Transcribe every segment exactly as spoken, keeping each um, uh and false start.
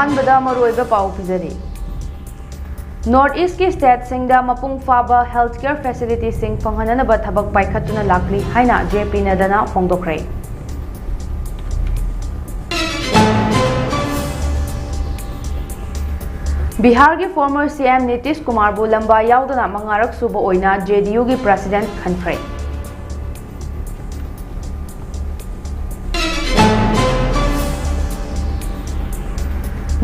ꯑꯍꯥꯟꯕꯗ ꯃꯔꯨꯑꯣꯏꯕ ꯄꯥꯎ ꯄꯤꯖꯔꯤ꯫ North East ꯀꯤ state ꯁꯤꯡꯗ ꯃꯄꯨꯡ ꯐꯥꯕ health care facility ꯁꯤꯡ ꯐꯪꯍꯟꯅꯅꯕ ꯊꯕꯛ ꯄꯥꯏꯈꯠꯇꯨꯅ ꯂꯥꯛꯂꯤ ꯍꯥꯏꯅ J P Nadda ꯅ ꯐꯣꯡꯗꯣꯛꯈ꯭ꯔꯦ꯫ ꯕꯤꯍꯥꯔꯒꯤ former C M Nitish Kumar ꯕꯨ ꯂꯝꯕꯥ ꯌꯥꯎꯗꯅ ꯃꯉꯥꯔꯛ ꯁꯨꯕ ꯑꯣꯏꯅ J D U ꯒꯤ president ꯈꯟꯈ꯭ꯔꯦ꯫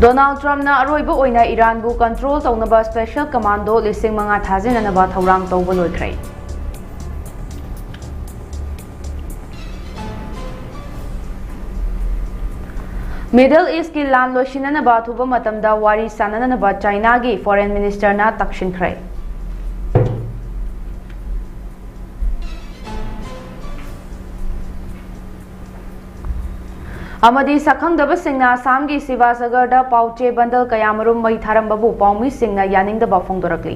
Donald Trump ꯅ ꯑꯔꯣꯏꯕ ꯑꯣꯏꯅ ꯏꯔꯥꯟꯕꯨ control ꯇꯧꯅꯕ special commando ꯂꯤꯁꯤꯡ ꯃꯉꯥ ꯊꯥꯖꯤꯟꯅꯅꯕ ꯊꯧꯔꯥꯡ ꯇꯧꯕ ꯂꯣꯏꯈ꯭ꯔꯦ꯫ Middle East ꯀꯤ ꯂꯥꯟ ꯂꯣꯏꯁꯤꯟꯅꯅꯕ ꯑꯊꯨꯕ ꯃꯇꯝꯗ ꯋꯥꯔꯤ ꯁꯥꯟꯅꯅꯅꯕ China ꯒꯤ foreign minister ꯅ ꯇꯛꯁꯤꯟꯈ꯭ꯔꯦ꯫ ꯑꯃꯗꯤ ꯁꯛꯈꯪꯗꯕꯁꯤꯡꯅ ꯑꯁꯥꯝꯒꯤ ꯁꯤꯕꯥꯁꯥꯒꯔꯗ ꯄꯥꯎ ꯆꯦ bundle ꯀꯌꯥꯃꯔꯨꯝ ꯃꯩ ꯊꯥꯔꯝꯕꯕꯨ ꯄꯥꯎꯃꯤꯁꯤꯡꯅ ꯌꯥꯅꯤꯡꯗꯕ ꯐꯣꯡꯗꯣꯔꯛꯂꯤ꯫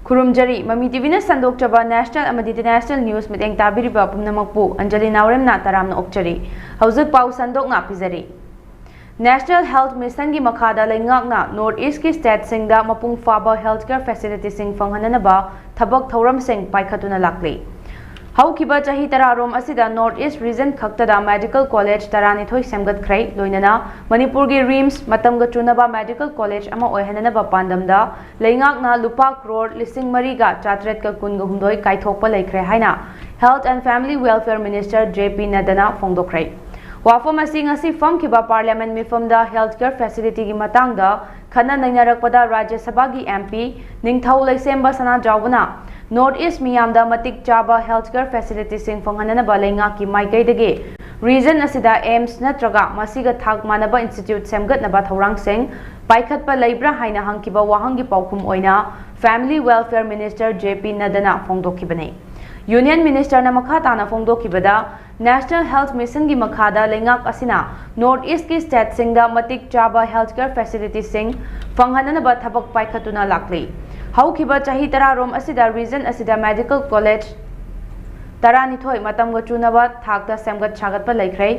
ꯈꯨꯔꯨꯝꯖꯔꯤ, ꯃꯃꯤ TV ꯅ ꯁꯟꯗꯣꯛꯆꯕ national ꯑꯃꯗꯤ international news ꯃꯤꯠꯌꯦꯡ ꯇꯥꯕꯤꯔꯤꯕ ꯄꯨꯝꯅꯃꯛꯄꯨ ꯑꯟꯖꯂꯤ ꯅꯥꯎꯔꯦꯝꯅ ꯇꯔꯥꯝꯅ ꯑꯣꯛꯆꯔꯤ꯫ ꯍꯧꯖꯤꯛ ꯄꯥꯎ ꯁꯟꯗꯣꯛꯅ ꯄꯤꯖꯔꯤ꯫ National Health Mission ꯒꯤ ꯃꯈꯥꯗ ꯂꯩꯉꯥꯛꯅ North East ꯀꯤ state ꯁꯤꯡꯗ ꯃꯄꯨꯡ ꯐꯥꯕ health care facility ꯁꯤꯡ ꯐꯪꯍꯟꯅꯅꯕ ꯊꯕꯛ ꯊꯧꯔꯝꯁꯤꯡ ꯄꯥꯏꯈꯠꯇꯨꯅ ꯂꯥꯛꯂꯤ꯫ ꯍꯧꯈꯤꯕ ꯆꯍꯤ ꯇꯔꯥꯔꯣꯝ ꯑꯁꯤꯗ North East region ꯈꯛꯇꯗ medical college ꯇꯔꯥꯅꯤꯊꯣꯏ ꯁꯦꯝꯒꯠꯈ꯭ꯔꯦ, ꯂꯣꯏꯅꯅ ꯃꯅꯤꯄꯨꯔꯒꯤ RIMS ꯃꯇꯝꯒ ꯆꯨꯅꯕ medical college ꯑꯃ ꯑꯣꯏꯍꯟꯅꯅꯕ ꯄꯥꯟꯗꯝꯗ ꯂꯩꯉꯥꯛꯅ ꯂꯨꯄꯥ ꯀ꯭ꯔꯣꯔ ꯂꯤꯁꯤꯡ ꯃꯔꯤꯒ ꯆꯥꯇ꯭ꯔꯦꯠꯀ ꯀꯨꯟꯒ ꯍꯨꯝꯗꯣꯏ ꯀꯥꯏꯊꯣꯛꯄ ꯂꯩꯈ꯭ꯔꯦ ꯍꯥꯏꯅ Health and Family Welfare Minister J P Nadda ꯅ ꯐꯣꯡꯗꯣꯛꯈ꯭ꯔꯦ꯫ ꯋꯥꯐꯝ ꯑꯁꯤ ꯉꯁꯤ ꯐꯝꯈꯤꯕ Parliament ꯃꯤꯐꯝꯗ health care facility ꯒꯤ ꯃꯇꯥꯡꯗ ꯈꯟꯅ ꯅꯩꯅꯔꯛꯄꯗ ꯔꯥꯖ꯭ꯌ ꯁꯚꯥꯒꯤ MP ꯅꯤꯡꯊꯧ ꯂꯩꯁꯦꯝꯕ ꯁꯅꯥꯖꯥꯎꯕꯅ North East ꯃꯤꯌꯥꯝꯗ ꯃꯇꯤꯛ ꯆꯥꯕ health care facility ꯁꯤꯡ ꯐꯪꯍꯟꯅꯅꯕ ꯂꯩꯉꯥꯛꯀꯤ ꯃꯥꯏꯀꯩꯗꯒꯤ region ꯑꯁꯤꯗ AIIMS ꯅꯠꯇ꯭ꯔꯒ ꯃꯁꯤꯒ ꯊꯥꯛ ꯃꯥꯟꯅꯕ institute ꯁꯦꯝꯒꯠꯅꯕ ꯊꯧꯔꯥꯡꯁꯤꯡ ꯄꯥꯏꯈꯠꯄ ꯂꯩꯕ꯭ꯔꯥ ꯍꯥꯏꯅ ꯍꯪꯈꯤꯕ ꯋꯥꯍꯪꯒꯤ ꯄꯥꯎꯈꯨꯝ ꯑꯣꯏꯅ Family Welfare Minister J P Nadda ꯅ ꯐꯣꯡꯗꯣꯛꯈꯤꯕꯅꯤ꯫ Union Minister ꯅ ꯃꯈꯥ ꯇꯥꯅ ꯐꯣꯡꯗꯣꯛꯈꯤꯕꯗ, National Health Missionꯒꯤ ꯃꯈꯥꯗ ꯂꯩꯉꯥꯛ ꯑꯁꯤꯅ North Eastꯀꯤ stateꯁꯤꯡꯗ ꯃꯇꯤꯛ ꯆꯥꯕ health care facilityꯁꯤꯡ ꯐꯪꯍꯟꯅꯅꯕ ꯊꯕꯛ ꯄꯥꯏꯈꯠꯇꯨꯅ ꯂꯥꯛꯂꯤ꯫ ꯍꯧꯈꯤꯕ ꯆꯍꯤ ꯇꯔꯥꯔꯣꯝ ꯑꯁꯤꯗ region ꯑꯁꯤꯗ medical college ꯇꯔꯥꯅꯤꯊꯣꯏ ꯃꯇꯝꯒ ꯆꯨꯅꯕ ꯊꯥꯛꯇ ꯁꯦꯝꯒꯠ ꯁꯥꯒꯠꯄ ꯂꯩꯈ꯭ꯔꯦ꯫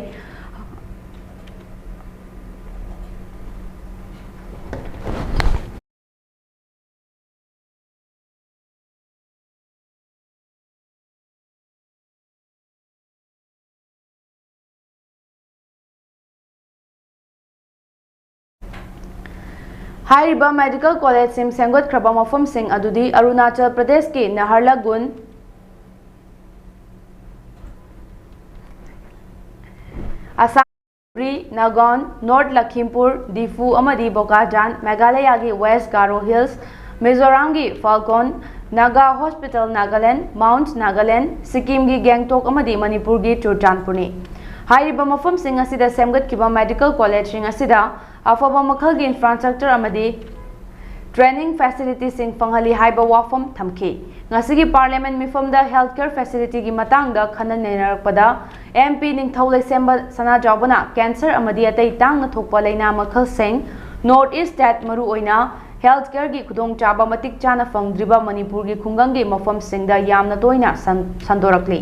ꯍꯥꯏꯔꯤꯕ medical collegeꯁꯤꯡ ꯁꯦꯝꯒꯠꯈ꯭ꯔꯕ ꯃꯐꯝꯁꯤꯡ ꯑꯗꯨꯗꯤ ꯑꯔꯨꯅꯥꯆꯜ ꯄ꯭ꯔꯗꯦꯁꯀꯤ ꯅꯍꯥꯔꯂꯒꯨꯟ, ꯑꯁꯥꯝ ꯙꯨꯕ꯭ꯔꯤ, ꯅꯥꯒꯥꯎꯟ, ꯅꯣꯔꯠ ꯂꯈꯤꯝꯄꯨꯔ, ꯗꯤꯐꯨ ꯑꯃꯗꯤ ꯕꯣꯀꯥꯖꯥꯟ, ꯃꯦꯘꯥꯂꯌꯥꯒꯤ ꯋꯦꯁ ꯒꯥꯔꯣ ꯍꯤꯜꯁ, ꯃꯤꯖꯣꯔꯥꯝꯒꯤ ꯐꯥꯜꯀꯣꯟ, ꯅꯥꯒꯥ ꯍꯣꯁꯄꯤꯇꯥꯜ ꯅꯥꯒꯥꯂꯦꯟ, ꯃꯥꯎꯟꯠ ꯅꯥꯒꯥꯂꯦꯟ, ꯁꯤꯛꯀꯤꯝꯒꯤ ꯒꯦꯡꯇꯣꯛ ꯑꯃꯗꯤ ꯃꯅꯤꯄꯨꯔꯒꯤ ꯆꯨꯔꯆꯥꯟꯄꯨꯔꯅꯤ꯫ ꯍꯥꯏꯔꯤꯕ ꯃꯐꯝꯁꯤꯡ ꯑꯁꯤꯗ ꯁꯦꯝꯒꯠꯈꯤꯕ medical collegeꯁꯤꯡ ꯑꯁꯤꯗ ꯑꯐꯕ ꯃꯈꯜꯒꯤ infrastructure ꯑꯃꯗꯤ training facilityꯁꯤꯡ ꯐꯪꯍꯜꯂꯤ ꯍꯥꯏꯕ ꯋꯥꯐꯝ ꯊꯝꯈꯤ꯫ ꯉꯁꯤꯒꯤ Parliament ꯃꯤꯐꯝꯗ health care facilityꯒꯤ ꯃꯇꯥꯡꯗ ꯈꯟꯅ ꯅꯩꯅꯔꯛꯄꯗ MP ꯅꯤꯡꯊꯧ ꯂꯩꯁꯦꯝꯕ ꯁꯅꯥꯖꯥꯎꯕꯅ cancer ꯑꯃꯗꯤ ꯑꯇꯩ ꯇꯥꯡꯅ ꯊꯣꯛꯄ ꯂꯩꯅꯥ ꯃꯈꯜꯁꯤꯡ North East state ꯃꯔꯨꯑꯣꯏꯅ health careꯒꯤ ꯈꯨꯗꯣꯡꯆꯥꯕ ꯃꯇꯤꯛ ꯆꯥꯅ ꯐꯪꯗ꯭ꯔꯤꯕ ꯃꯅꯤꯄꯨꯔꯒꯤ ꯈꯨꯡꯒꯪꯒꯤ ꯃꯐꯝꯁꯤꯡꯗ ꯌꯥꯝꯅ ꯇꯣꯏꯅ ꯁꯟ-, ꯁꯟꯗꯣꯔꯛꯂꯤ꯫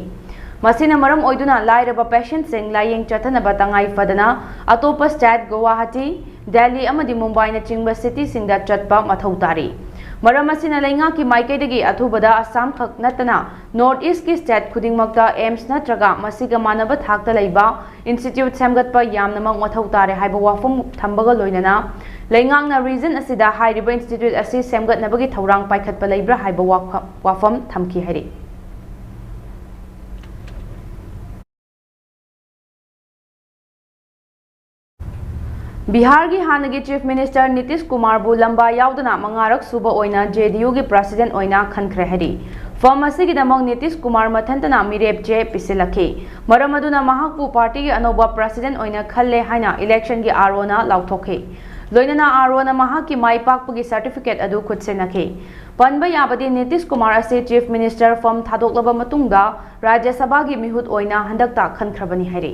ꯃꯁꯤꯅ ꯃꯔꯝ ꯑꯣꯏꯗꯨꯅ ꯂꯥꯏꯔꯕ patientꯁꯤꯡ ꯂꯥꯌꯦꯡ ꯆꯠꯊꯅꯕ ꯇꯉꯥꯏ ꯐꯗꯅ ꯑꯇꯣꯞꯄ state, ꯒꯨꯋꯥꯍꯥꯇꯤ, ꯗꯦꯜꯂꯤ ꯑꯃꯗꯤ ꯃꯨꯝꯕꯥꯏꯅꯆꯤꯡꯕ cityꯁꯤꯡꯗ ꯆꯠꯄ ꯃꯊꯧ ꯇꯥꯔꯤ꯫ ꯃꯔꯝ ꯑꯁꯤꯅ ꯂꯩꯉꯥꯛꯀꯤ ꯃꯥꯏꯀꯩꯗꯒꯤ ꯑꯊꯨꯕꯗ ꯑꯁꯥꯝ ꯈꯛ ꯅꯠꯇꯅ North Eastꯀꯤ state ꯈꯨꯗꯤꯡꯃꯛꯇ AIIMS ꯅꯠꯇ꯭ꯔꯒ ꯃꯁꯤꯒ ꯃꯥꯟꯅꯕ ꯊꯥꯛꯇ ꯂꯩꯕ institute ꯁꯦꯝꯒꯠꯄ ꯌꯥꯝꯅꯃꯛ ꯃꯊꯧ ꯇꯥꯔꯦ ꯍꯥꯏꯕ ꯋꯥꯐꯝ ꯊꯝꯕꯒ ꯂꯣꯏꯅꯅ ꯂꯩꯉꯥꯛꯅ region ꯑꯁꯤꯗ ꯍꯥꯏꯔꯤꯕ institute ꯑꯁꯤ ꯁꯦꯝꯒꯠꯅꯕꯒꯤ ꯊꯧꯔꯥꯡ ꯄꯥꯏꯈꯠꯄ ꯂꯩꯕ꯭ꯔꯥ ꯍꯥꯏꯕ ꯋꯥꯐ-, ꯋꯥꯐꯝ ꯊꯝꯈꯤ ꯍꯥꯏꯔꯤ꯫ ꯕꯤꯍꯥꯔꯒꯤ ꯍꯥꯟꯅꯒꯤ Chief Minister ꯅꯤꯇꯤꯁ ꯀꯨꯃꯥꯔꯕꯨ ꯂꯝꯕꯥ ꯌꯥꯎꯗꯅ ꯃꯉꯥꯔꯛ ꯁꯨꯕ ꯑꯣꯏꯅ JDUꯒꯤ president ꯑꯣꯏꯅ ꯈꯟꯈ꯭ꯔꯦ ꯍꯥꯏꯔꯤ꯫ Firm ꯑꯁꯤꯒꯤꯗꯃꯛ ꯅꯤꯇꯤꯁ ꯀꯨꯃꯥꯔ ꯃꯊꯟꯇꯅ ꯃꯤꯔꯦꯞ ꯆꯦ ꯄꯤꯁꯤꯜꯂꯛꯈꯤ꯫ ꯃꯔꯝ ꯑꯗꯨꯅ ꯃꯍꯥꯛꯄꯨ partyꯒꯤ ꯑꯅꯧꯕ president ꯑꯣꯏꯅ ꯈꯜꯂꯦ ꯍꯥꯏꯅ electionꯒꯤ ROꯅ ꯂꯥꯎꯊꯣꯛꯈꯤ꯫ ꯂꯣꯏꯅꯅ ꯑꯥꯔꯣꯅ ꯃꯍꯥꯛꯀꯤ ꯃꯥꯏ ꯄꯥꯛꯄꯒꯤ ꯁꯔꯇꯤꯐꯤꯀꯦꯠ ꯑꯗꯨ ꯈꯨꯠꯁꯤꯟꯅꯈꯤ꯫ ꯄꯟꯕ ꯌꯥꯕꯗꯤ, ꯅꯤꯇꯤꯁ ꯀꯨꯃꯥꯔ ꯑꯁꯤ ꯆꯤꯐ ꯃꯤꯅꯤꯁꯇꯔ ꯐꯝ ꯊꯥꯗꯣꯛꯂꯕ ꯃꯇꯨꯡꯗ ꯔꯥꯖ꯭ꯌ ꯁꯚꯥꯒꯤ ꯃꯤꯍꯨꯠ ꯑꯣꯏꯅ ꯍꯟꯗꯛꯇ ꯈꯟꯈ꯭ꯔꯕꯅꯤ ꯍꯥꯏꯔꯤ꯫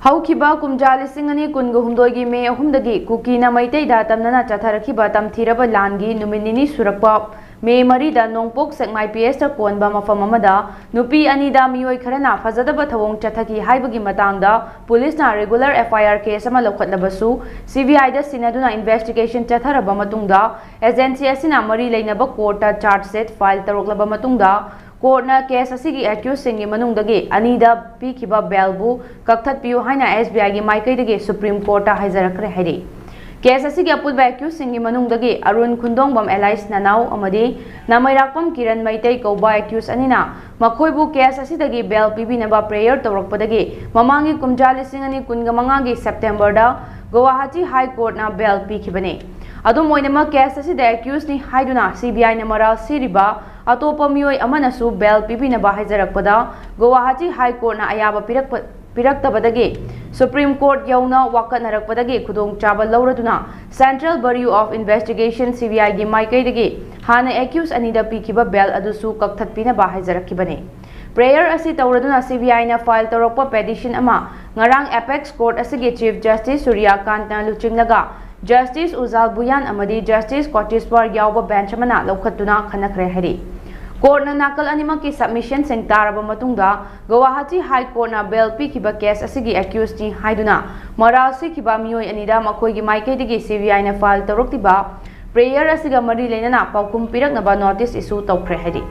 ꯍꯧꯈꯤꯕ ꯀꯨꯝꯖꯥ ꯂꯤꯁꯤꯡ ꯑꯅꯤ ꯀꯨꯟꯒ ꯍꯨꯝꯗꯣꯏꯒꯤ ꯃꯦ ꯑꯍꯨꯝꯗꯒꯤ ꯀꯨꯀꯤꯅ ꯃꯩꯇꯩꯗ ꯇꯝꯅꯅ ꯆꯠꯊꯔꯛꯈꯤꯕ ꯇꯝꯊꯤꯔꯕ ꯂꯥꯟꯒꯤ ꯅꯨꯃꯤꯠ ꯅꯤꯅꯤ ꯁꯨꯔꯛꯄ ꯃꯦ ꯃꯔꯤꯗ ꯅꯣꯡꯄꯣꯛ ꯁꯦꯛꯃꯥꯏ ꯄꯤ ꯑꯦꯁꯇ ꯀꯣꯟꯕ ꯃꯐꯝ ꯑꯃꯗ ꯅꯨꯄꯤ ꯑꯅꯤꯗ ꯃꯤꯑꯣꯏ ꯈꯔꯅ ꯐꯖꯗꯕ ꯊꯧꯑꯣꯡ ꯆꯠꯊꯈꯤ ꯍꯥꯏꯕꯒꯤ ꯃꯇꯥꯡꯗ ꯄꯨꯂꯤꯁꯅ ꯔꯤꯒꯨꯂꯔ ꯑꯦꯐ ꯑꯥꯏ ꯑꯥꯔ ꯀꯦꯁ ꯑꯃ ꯂꯧꯈꯠꯂꯕꯁꯨ, ꯁꯤ ꯕꯤ ꯑꯥꯏꯗ ꯁꯤꯟꯅꯗꯨꯅ ꯏꯟꯚꯦꯁꯇꯤꯒꯦꯁꯟ ꯆꯠꯊꯔꯕ ꯃꯇꯨꯡꯗ, ꯑꯦꯖꯦꯟꯁꯤ ꯑꯁꯤꯅ ꯃꯔꯤ ꯂꯩꯅꯕ ꯀꯣꯔꯠꯇ ꯆꯥꯔꯖ ꯁꯤꯠ ꯐꯥꯏꯜ ꯇꯧꯔꯛꯂꯕ ꯃꯇꯨꯡꯗ, ꯀꯣꯔꯠꯅ ꯀꯦꯁ ꯑꯁꯤꯒꯤ ꯑꯦꯀ꯭ꯌꯨꯖꯁꯤꯡꯒꯤ ꯃꯅꯨꯡꯗꯒꯤ ꯑꯅꯤꯗ ꯄꯤꯈꯤꯕ ꯕꯦꯜꯕꯨ ꯀꯛꯊꯠꯄꯤꯌꯨ ꯍꯥꯏꯅ ꯑꯦꯁ ꯕꯤ ꯑꯥꯏꯒꯤ ꯃꯥꯏꯀꯩꯗꯒꯤ ꯁꯨꯄ꯭ꯔꯤꯝ ꯀꯣꯔꯠꯇ ꯍꯥꯏꯖꯔꯛꯈ꯭ꯔꯦ ꯍꯥꯏꯔꯤ꯫ ꯀꯦꯁ ꯑꯁꯤꯒꯤ ꯑꯄꯨꯟꯕ ꯑꯦꯀ꯭ꯌꯨꯖꯁꯤꯡꯒꯤ ꯃꯅꯨꯡꯗꯒꯤ ꯑꯔꯨꯟ ꯈꯨꯟꯗꯣꯡꯕꯝ ꯑꯦꯂꯥꯏꯁ ꯅꯅꯥꯎ ꯑꯃꯗꯤ ꯅꯃꯩꯔꯥꯛꯄꯝ ꯀꯤꯔꯟ ꯃꯩꯇꯩ ꯀꯧꯕ ꯑꯦꯀ꯭ꯌꯨꯖ ꯑꯅꯤꯅ ꯃꯈꯣꯏꯕꯨ ꯀꯦꯁ ꯑꯁꯤꯗꯒꯤ ꯕꯦꯜ ꯄꯤꯕꯤꯅꯕ ꯄ꯭ꯔꯦꯌꯔ ꯇꯧꯔꯛꯄꯗꯒꯤ ꯃꯃꯥꯡꯒꯤ ꯀꯨꯝꯖꯥ ꯂꯤꯁꯤꯡ ꯑꯅꯤ ꯀꯨꯟꯒ ꯃꯉꯥꯒꯤ ꯁꯦꯞꯇꯦꯝꯕꯔꯗ ꯒꯨꯋꯥꯍꯥꯇꯤ ꯍꯥꯏ ꯀꯣꯔꯠꯅ ꯕꯦꯜ ꯄꯤꯈꯤꯕꯅꯤ꯫ ꯑꯗꯨꯝ ꯑꯣꯏꯅꯃꯛ, ꯀꯦꯁ ꯑꯁꯤꯗ ꯑꯦꯀ꯭ꯌꯨꯖꯅꯤ ꯍꯥꯏꯗꯨꯅ ꯁꯤ ꯕꯤ ꯑꯥꯏꯅ ꯃꯔꯥꯜ ꯁꯤꯔꯤꯕ ꯑꯇꯣꯞꯄ ꯃꯤꯑꯣꯏ ꯑꯃꯅꯁꯨ ꯕꯦꯜ ꯄꯤꯕꯤꯅꯕ ꯍꯥꯏꯖꯔꯛꯄꯗ, ꯒꯨꯋꯥꯍꯥꯇꯤ ꯍꯥꯏ ꯀꯣꯔꯠꯅ ꯑꯌꯥꯕ ꯄꯤꯔꯛꯄ, ꯄꯤꯔꯛꯇꯕꯗꯒꯤ ꯁꯨꯄ꯭ꯔꯤꯝ ꯀꯣꯔꯠ ꯌꯧꯅ ꯋꯥꯀꯠꯅꯔꯛꯄꯗꯒꯤ ꯈꯨꯗꯣꯡꯆꯥꯕ ꯂꯧꯔꯗꯨꯅ Central Bureau of Investigation, C B ꯑꯥꯏꯒꯤ ꯃꯥꯏꯀꯩꯗꯒꯤ ꯍꯥꯟꯅ ꯑꯦꯀ꯭ꯌꯨꯖ ꯑꯅꯤꯗ ꯄꯤꯈꯤꯕ ꯕꯦꯜ ꯑꯗꯨꯁꯨ ꯀꯛꯊꯠꯄꯤꯅꯕ ꯍꯥꯏꯖꯔꯛꯈꯤꯕꯅꯤ꯫ ꯄ꯭ꯔꯦꯌꯔ ꯑꯁꯤ ꯇꯧꯔꯗꯨꯅ ꯁꯤ ꯕꯤ ꯑꯥꯏꯅ ꯐꯥꯏꯜ ꯇꯧꯔꯛꯄ ꯄꯦꯇꯤꯁꯟ ꯑꯃ ꯉꯔꯥꯡ ꯑꯦꯄꯦꯛꯁ ꯀꯣꯔꯠ ꯑꯁꯤꯒꯤ ꯆꯤꯐ ꯖꯁꯇꯤꯁ ꯁꯨꯔ꯭ꯌꯥꯀꯥꯟꯠꯅ ꯂꯨꯆꯤꯡꯂꯒ ꯖꯁꯇꯤꯁ ꯎꯖꯥꯜ ꯕꯨꯌꯥꯟ ꯑꯃꯗꯤ ꯖꯁꯇꯤꯁ ꯀꯣꯇꯤꯁ꯭ꯋꯥꯔ ꯌꯥꯎꯕ ꯕꯦꯟꯆ ꯑꯃꯅ ꯂꯧꯈꯠꯇꯨꯅ ꯈꯟꯅꯈ꯭ꯔꯦ ꯍꯥꯏꯔꯤ꯫ ꯀꯣꯔꯠꯅ ꯅꯥꯀꯜ ꯑꯅꯤꯃꯛꯀꯤ ꯁꯕꯃꯤꯁꯟꯁꯤꯡ ꯇꯥꯔꯕ ꯃꯇꯨꯡꯗ, ꯒꯨꯋꯥꯍꯥꯇꯤ ꯍꯥꯏ ꯀꯣꯔꯠꯅ ꯕꯦꯜ ꯄꯤꯈꯤꯕ ꯀꯦꯁ ꯑꯁꯤꯒꯤ ꯑꯦꯀ꯭ꯌꯨꯖꯅꯤ ꯍꯥꯏꯗꯨꯅ ꯃꯔꯥꯜ ꯁꯤꯈꯤꯕ ꯃꯤꯑꯣꯏ ꯑꯅꯤꯗ ꯃꯈꯣꯏꯒꯤ ꯃꯥꯏꯀꯩꯗꯒꯤ ꯁꯤ ꯕꯤ ꯑꯥꯏꯅ ꯐꯥꯏꯜ ꯇꯧꯔꯛꯂꯤꯕ ꯄ꯭ꯔꯦꯌꯔ ꯑꯁꯤꯒ ꯃꯔꯤ ꯂꯩꯅꯅ ꯄꯥꯎꯈꯨꯝ ꯄꯤꯔꯛꯅꯕ ꯅꯣꯇꯤꯁ ꯏꯁꯨ ꯇꯧꯈ꯭ꯔꯦ ꯍꯥꯏꯔꯤ꯫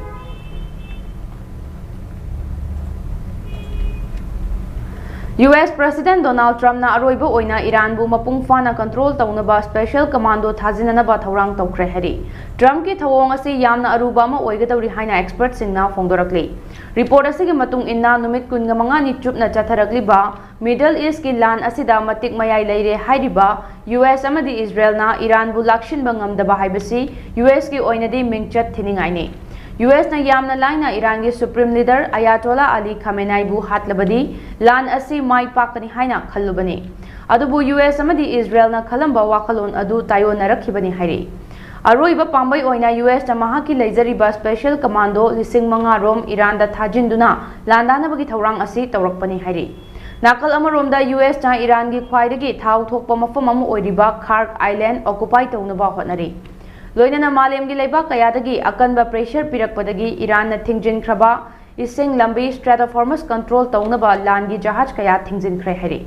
ꯌꯨ ꯑꯦꯁ ꯄ꯭ꯔꯦꯁꯤꯗꯦꯟꯠ ꯗꯣꯅꯥꯜꯗ ꯇ꯭ꯔꯝꯞꯅ ꯑꯔꯣꯏꯕ ꯑꯣꯏꯅ ꯏꯔꯥꯟꯕꯨ ꯃꯄꯨꯡ ꯐꯥꯅ ꯀꯟꯇ꯭ꯔꯣꯜ ꯇꯧꯅꯕ ꯁ꯭ꯄꯦꯁꯦꯜ ꯀꯃꯥꯟꯗꯣ ꯊꯥꯖꯤꯟꯅꯅꯕ ꯊꯧꯔꯥꯡ ꯇꯧꯈ꯭ꯔꯦ ꯍꯥꯏꯔꯤ꯫ ꯇ꯭ꯔꯝꯞꯀꯤ ꯊꯧꯑꯣꯡ ꯑꯁꯤ ꯌꯥꯝꯅ ꯑꯔꯨꯕ ꯑꯃ ꯑꯣꯏꯒꯗꯧꯔꯤ ꯍꯥꯏꯅ ꯑꯦꯛꯁꯄꯔꯠꯁꯤꯡꯅ ꯐꯣꯡꯗꯣꯔꯛꯂꯤ꯫ ꯔꯤꯄꯣꯔꯠ ꯑꯁꯤꯒꯤ ꯃꯇꯨꯡ ꯏꯟꯅ, ꯅꯨꯃꯤꯠ ꯀꯨꯟꯒ ꯃꯉꯥꯅꯤ ꯆꯨꯞꯅ ꯆꯠꯊꯔꯛꯂꯤꯕ ꯃꯤꯗꯜ ꯏꯁ꯭ꯠꯀꯤ ꯂꯥꯟ ꯑꯁꯤꯗ ꯃꯇꯤꯛ ꯃꯌꯥꯏ ꯂꯩꯔꯦ ꯍꯥꯏꯔꯤꯕ ꯌꯨ ꯑꯦꯁ ꯑꯃꯗꯤ ꯏꯖꯔꯦꯜꯅ ꯏꯔꯥꯟꯕꯨ ꯂꯥꯛꯁꯤꯟꯕ ꯉꯝꯗꯕ ꯍꯥꯏꯕꯁꯤ ꯌꯨ ꯑꯦꯁꯀꯤ ꯑꯣꯏꯅꯗꯤ ꯃꯤꯡꯆꯠ ꯊꯤꯅꯤꯡꯉꯥꯏꯅꯤ꯫ ꯌꯨ ꯑꯦꯁꯅ ꯌꯥꯝꯅ ꯂꯥꯏꯅ ꯏꯔꯥꯟꯒꯤ ꯁꯨꯄ꯭ꯔꯤꯝ ꯂꯤꯗꯔ ꯑꯌꯥꯇꯣꯂꯥ ꯑꯂꯤ ꯈꯥꯃꯦꯅꯥꯏꯕꯨ ꯍꯥꯠꯂꯕꯗꯤ ꯂꯥꯟ ꯑꯁꯤ ꯃꯥꯏ ꯄꯥꯛꯀꯅꯤ ꯍꯥꯏꯅ ꯈꯜꯂꯨꯕꯅꯤ꯫ ꯑꯗꯨꯕꯨ ꯌꯨ ꯑꯦꯁ ꯑꯃꯗꯤ ꯏꯖꯔꯦꯜꯅ ꯈꯜꯂꯝꯕ ꯋꯥꯈꯜꯂꯣꯟ ꯑꯗꯨ ꯇꯥꯏꯑꯣꯟꯅꯔꯛꯈꯤꯕꯅꯤ ꯍꯥꯏꯔꯤ꯫ ꯑꯔꯣꯏꯕ ꯄꯥꯝꯕꯩ ꯑꯣꯏꯅ ꯌꯨ ꯑꯦꯁꯅ ꯃꯍꯥꯛꯀꯤ ꯂꯩꯖꯔꯤꯕ ꯁ꯭ꯄꯦꯁꯦꯜ ꯀꯃꯥꯟꯗꯣ ꯂꯤꯁꯤꯡ ꯃꯉꯥ ꯔꯣꯝ ꯏꯔꯥꯟꯗ ꯊꯥꯖꯤꯟꯗꯨꯅ ꯂꯥꯟꯗꯥꯅꯕꯒꯤ ꯊꯧꯔꯥꯡ ꯑꯁꯤ ꯇꯧꯔꯛꯄꯅꯤ ꯍꯥꯏꯔꯤ꯫ ꯅꯥꯀꯜ ꯑꯃꯔꯣꯝꯗ ꯌꯨ ꯑꯦꯁꯅ ꯏꯔꯥꯟꯒꯤ ꯈ꯭ꯋꯥꯏꯗꯒꯤ ꯊꯥꯎ ꯊꯣꯛꯄ ꯃꯐꯝ ꯑꯃ ꯑꯣꯏꯔꯤꯕ ꯈꯥꯔꯛ ꯑꯥꯏꯂꯦꯟ ꯑꯣꯀꯨꯄꯥꯏ ꯇꯧꯅꯕ ꯍꯣꯠꯅꯔꯤ꯫ ꯂꯣꯏꯅꯅ ꯃꯥꯂꯦꯝꯒꯤ ꯂꯩꯕꯥꯛ ꯀꯌꯥꯗꯒꯤ ꯑꯀꯟꯕ ꯄ꯭ꯔꯦꯁꯔ ꯄꯤꯔꯛꯄꯗꯒꯤ ꯏꯔꯥꯟꯅ ꯊꯤꯡꯖꯤꯟꯈ꯭ꯔꯕ ꯏꯁꯤꯡ ꯂꯝꯕꯤ ꯁ꯭ꯇ꯭ꯔꯦꯠ ꯑꯣꯐ ꯍꯣꯔꯃꯨꯖ ꯀꯟꯇ꯭ꯔꯣꯜ ꯇꯧꯅꯕ ꯂꯥꯟꯒꯤ ꯖꯍꯥꯖ ꯀꯌꯥ ꯊꯤꯡꯖꯤꯟꯈ꯭ꯔꯦ ꯍꯥꯏꯔꯤ꯫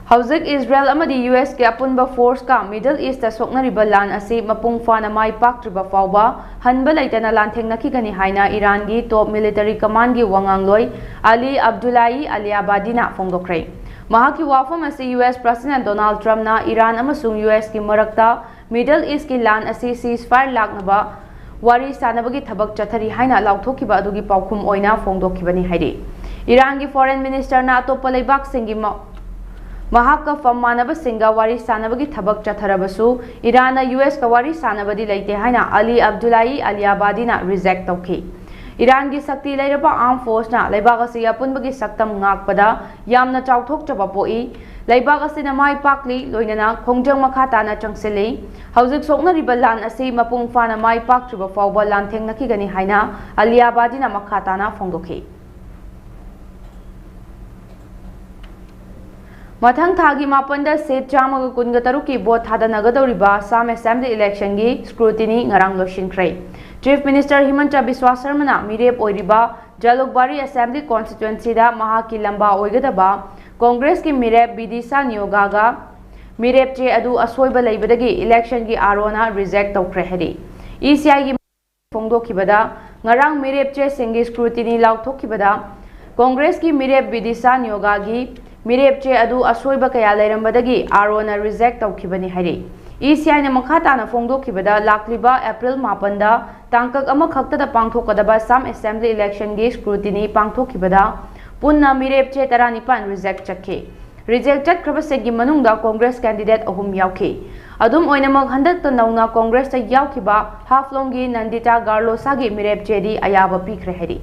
ꯍꯧꯖꯤꯛ ꯏꯖꯔꯦꯜ ꯑꯃꯗꯤ ꯌꯨ ꯑꯦꯁꯀꯤ ꯑꯄꯨꯟꯕ ꯐꯣꯔꯁꯀ ꯃꯤꯗꯜ ꯏꯁꯇ ꯁꯣꯛꯅꯔꯤꯕ ꯂꯥꯟ ꯑꯁꯤ ꯃꯄꯨꯡ ꯐꯥꯅ ꯃꯥꯏ ꯄꯥꯛꯇ꯭ꯔꯤꯕ ꯐꯥꯎꯕ ꯍꯟꯕ ꯂꯩꯇꯅ ꯂꯥꯟꯊꯦꯡꯅꯈꯤꯒꯅꯤ ꯍꯥꯏꯅ ꯏꯔꯥꯟꯒꯤ ꯇꯣꯞ ꯃꯤꯂꯤꯇꯔꯤ ꯀꯃꯥꯟꯒꯤ ꯋꯥꯉꯥꯡꯂꯣꯏ ꯑꯂꯤ ꯑꯕꯗꯨꯂꯥꯏ ꯑꯂꯤꯌꯥꯕꯥꯗꯤꯅ ꯐꯣꯡꯗꯣꯛꯈ꯭ꯔꯦ꯫ ꯃꯍꯥꯛꯀꯤ ꯋꯥꯐꯝ ꯑꯁꯤ ꯌꯨ ꯑꯦꯁ ꯄ꯭ꯔꯁꯤꯗꯦꯟ ꯗꯣꯅꯥꯜꯗ ꯇ꯭ꯔꯝꯞꯅ ꯏꯔꯥꯟ ꯑꯃꯁꯨꯡ ꯌꯨ ꯑꯦꯁꯀꯤ ꯃꯔꯛꯇ ꯃꯤꯗꯜ ꯏꯁꯀꯤ ꯂꯥꯟ ꯑꯁꯤ ꯁꯤꯖꯐꯥꯌꯔ ꯂꯥꯛꯅꯕ ꯋꯥꯔꯤ ꯁꯥꯅꯕꯒꯤ ꯊꯕꯛ ꯆꯠꯊꯔꯤ ꯍꯥꯏꯅ ꯂꯥꯎꯊꯣꯛꯈꯤꯕ ꯑꯗꯨꯒꯤ ꯄꯥꯎꯈꯨꯝ ꯑꯣꯏꯅ ꯐꯣꯡꯗꯣꯛꯈꯤꯕꯅꯤ ꯍꯥꯏꯔꯤ꯫ ꯏꯔꯥꯟꯒꯤ ꯐꯣꯔꯦꯟ ꯃꯤꯅꯤꯁꯇꯔꯅ ꯑꯇꯣꯞꯄ ꯂꯩꯕꯥꯛꯁꯤꯡꯒꯤ ꯃ-, ꯃꯍꯥꯛꯀ ꯐꯝ ꯃꯥꯟꯅꯕꯁꯤꯡꯒ ꯋꯥꯔꯤ ꯁꯥꯅꯕꯒꯤ ꯊꯕꯛ ꯆꯠꯊꯔꯕꯁꯨ ꯏꯔꯥꯟꯅ ꯌꯨ ꯑꯦꯁꯀ ꯋꯥꯔꯤ ꯁꯥꯅꯕꯗꯤ ꯂꯩꯇꯦ ꯍꯥꯏꯅ ꯑꯂꯤ ꯑꯕꯗꯨꯂꯥꯏ ꯑꯂꯤꯌꯥꯕꯥꯗꯤꯅ ꯔꯤꯖꯦꯛ ꯇꯧꯈꯤ꯫ ꯏꯔꯥꯟꯒꯤ ꯁꯛꯇꯤ ꯂꯩꯔꯕ ꯑꯥꯔꯝ ꯐꯣꯔꯁꯅ ꯂꯩꯕꯥꯛ ꯑꯁꯤꯒꯤ ꯑꯄꯨꯟꯕꯒꯤ ꯁꯛꯇꯝ ꯉꯥꯛꯄꯗ ꯌꯥꯝꯅ ꯆꯥꯎꯊꯣꯛꯆꯕ ꯄꯣꯛꯏ꯫ ꯂꯩꯕꯥꯛ ꯑꯁꯤꯅ ꯃꯥꯏ ꯄꯥꯛꯂꯤ, ꯂꯣꯏꯅꯅ ꯈꯣꯡꯖꯪ ꯃꯈꯥ ꯇꯥꯅ ꯆꯪꯁꯤꯜꯂꯤ꯫ ꯍꯧꯖꯤꯛ ꯁꯣꯛꯅꯔꯤꯕ ꯂꯥꯟ ꯑꯁꯤ ꯃꯄꯨꯡ ꯐꯥꯅ ꯃꯥꯏ ꯄꯥꯛꯇ꯭ꯔꯤꯕ ꯐꯥꯎꯕ ꯂꯥꯟꯊꯦꯡꯅꯈꯤꯒꯅꯤ ꯍꯥꯏꯅ ꯑꯂꯤꯌꯥꯕꯥꯗꯤꯅ ꯃꯈꯥ ꯇꯥꯅ ꯐꯣꯡꯗꯣꯛꯈꯤ꯫ ꯃꯊꯪ ꯊꯥꯒꯤ ꯃꯥꯄꯟꯗ ꯁꯤꯠ ꯆꯥꯝꯃꯒ ꯀꯨꯟꯒ ꯇꯔꯨꯛꯀꯤ ꯚꯣꯠ ꯊꯥꯗꯅꯒꯗꯧꯔꯤꯕ ꯑꯁꯥꯝ ꯑꯦꯁꯦꯝꯕ꯭ꯂꯤ ꯏꯂꯦꯛꯁꯟꯒꯤ ꯁ꯭ꯀ꯭ꯔꯨꯇꯤꯅꯤ ꯉꯔꯥꯡ ꯂꯣꯏꯁꯤꯟꯈ꯭ꯔꯦ꯫ ꯆꯤꯐ ꯃꯤꯅꯤꯁꯇꯔ ꯍꯤꯃꯟꯇ ꯕꯤꯁ꯭ꯋꯥ ꯁꯔꯃꯅ ꯃꯤꯔꯦꯞ ꯑꯣꯏꯔꯤꯕ ꯖꯂꯨꯛꯕꯥꯔꯤ ꯑꯦꯁꯦꯝꯕ꯭ꯂꯤ ꯀꯣꯟꯁꯇꯤꯇ꯭ꯋꯦꯟꯁꯤꯗ ꯃꯍꯥꯛꯀꯤ ꯂꯝꯕꯥ ꯑꯣꯏꯒꯗꯕ ꯀꯣꯡꯒ꯭ꯔꯦꯁꯀꯤ ꯃꯤꯔꯦꯞ ꯕꯤꯗꯤꯁꯥ ꯅꯤꯌꯣꯒꯥꯒ ꯃꯤꯔꯦꯞ ꯆꯦ ꯑꯗꯨ ꯑꯁꯣꯏꯕ ꯂꯩꯕꯗꯒꯤ ꯏꯂꯦꯛꯁꯟꯒꯤ ꯑꯥꯔ ꯑꯣꯅ ꯔꯤꯖꯦꯛ ꯇꯧꯈ꯭ꯔꯦ ꯍꯥꯏꯔꯤ꯫ ꯏ ꯁꯤ ꯑꯥꯏꯒꯤ ꯐꯣꯡꯗꯣꯛꯈꯤꯕꯗ, ꯉꯔꯥꯡ ꯃꯤꯔꯦꯞ ꯆꯦꯁꯤꯡꯒꯤ ꯁ꯭ꯀ꯭ꯔꯨꯇꯤꯅꯤ ꯂꯥꯎꯊꯣꯛꯈꯤꯕꯗ ꯀꯣꯡꯒ꯭ꯔꯦꯁꯀꯤ ꯃꯤꯔꯦꯞ ꯕꯤꯗꯤꯁꯥ ꯅꯤꯌꯣꯒꯥꯒꯤ ꯃꯤꯔꯦꯞ ꯆꯦ ꯑꯗꯨ ꯑꯁꯣꯏꯕ ꯀꯌꯥ ꯂꯩꯔꯝꯕꯗꯒꯤ ꯑꯥꯔ ꯑꯣꯅ ꯔꯤꯖꯦꯛ ꯇꯧꯈꯤꯕꯅꯤ ꯍꯥꯏꯔꯤ꯫ ꯏ ꯁꯤ ꯑꯥꯏꯅ ꯃꯈꯥ ꯇꯥꯅ ꯐꯣꯡꯗꯣꯛꯈꯤꯕꯗ, ꯂꯥꯛꯂꯤꯕ ꯑꯦꯄ꯭ꯔꯤꯜ ꯃꯥꯄꯟꯗ ꯇꯥꯡꯀꯛ ꯑꯃꯈꯛꯇꯗ ꯄꯥꯡꯊꯣꯛꯀꯗꯕ ꯑꯁꯥꯝ ꯑꯦꯁꯦꯝꯕ꯭ꯂꯤ ꯏꯂꯦꯛꯁꯟꯒꯤ ꯁ꯭ꯀ꯭ꯔꯨꯇꯤꯅꯤ ꯄꯥꯡꯊꯣꯛꯈꯤꯕꯗ ꯄꯨꯟꯅ ꯃꯤꯔꯦꯞ ꯆꯦ ꯇꯔꯥꯅꯤꯄꯥꯟ ꯔꯤꯖꯦꯛ ꯆꯠꯈꯤ꯫ ꯔꯤꯖꯦꯛ ꯆꯠꯈ꯭ꯔꯕꯁꯤꯡꯒꯤ ꯃꯅꯨꯡꯗ ꯀꯣꯡꯒ꯭ꯔꯦꯁ ꯀꯦꯟꯗꯤꯗꯦꯠ ꯑꯍꯨꯝ ꯌꯥꯎꯈꯤ꯫ ꯑꯗꯨꯝ ꯑꯣꯏꯅꯃꯛ, ꯍꯟꯗꯛꯇ ꯅꯧꯅ ꯀꯣꯡꯒ꯭ꯔꯦꯁꯇ ꯌꯥꯎꯈꯤꯕ ꯍꯥꯐꯂꯣꯡꯒꯤ ꯅꯟꯗꯤꯇꯥ ꯒꯥꯔꯂꯣꯁꯥꯒꯤ ꯃꯤꯔꯦꯞ ꯆꯦꯗꯤ ꯑꯌꯥꯕ ꯄꯤꯈ꯭ꯔꯦ ꯍꯥꯏꯔꯤ꯫